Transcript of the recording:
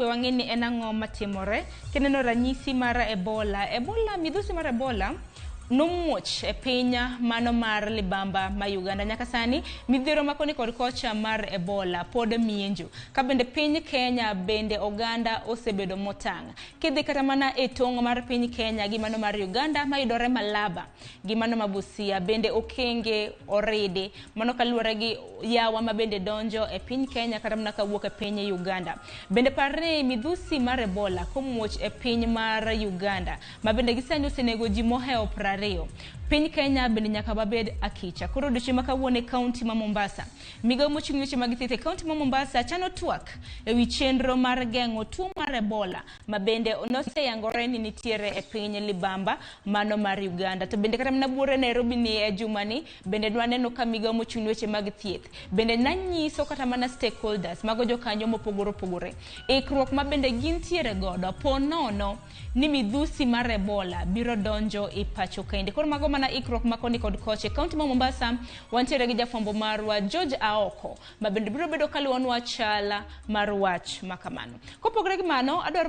We wang'e ni en ang'o matimore. Kineno ranyisi mar Ebola, Ebola, midhusi mar Ebola nomuoch e piny mano mar libamba ma Uganda. Nyaka sani midhiero ma koni kod kocha mar Ebola pod mienjo. Ka bende piny Kenya bende oganda osebedo motang'. Kidhi kata mana e tong' mar piny Kenya gi mano mar Uganda mayudore Malaba gi mano ma Busia bende okenge oridi. Mano kaluwore gi yawa ma bende donjo e piny Kenya kata mana kawuok e piny Uganda. Bende par ni midhusi mar Ebola komuoch e piny mar Uganda ma bende gisani osenego ji mohewo 20. Piny Kenya bende nyaka wabed akicha. Koro odiochieng' ma kawuono e kaunti ma Mombasa, migawo mochung' ne weche mag thieth e kaunti ma Mombasa chano twak e wi chenro mar geng'o tuo mar Ebola ma bende noseyangore ni nitiere e piny libamba mano mar Uganda. To bende kata mana buore Nairobi ni e jumani Bende nwaneno ka migawo mochung' ne weche mag thieth bende nanyiso kata mana stakeholders mago jokanyo mopogore opogore ikruok ma bende gintiere godo po nono ni midhusi mar Ebola biro donjo e pacho kaendi. Koro mago mana ikruok ma koni kod kocha. E kaunti ma Mombasa wantiere gi jafwambo marwa George Aoko ma bende biro bedo kaluwonwa chal mar wach ma kamano. Kopogore gi mano, adwaro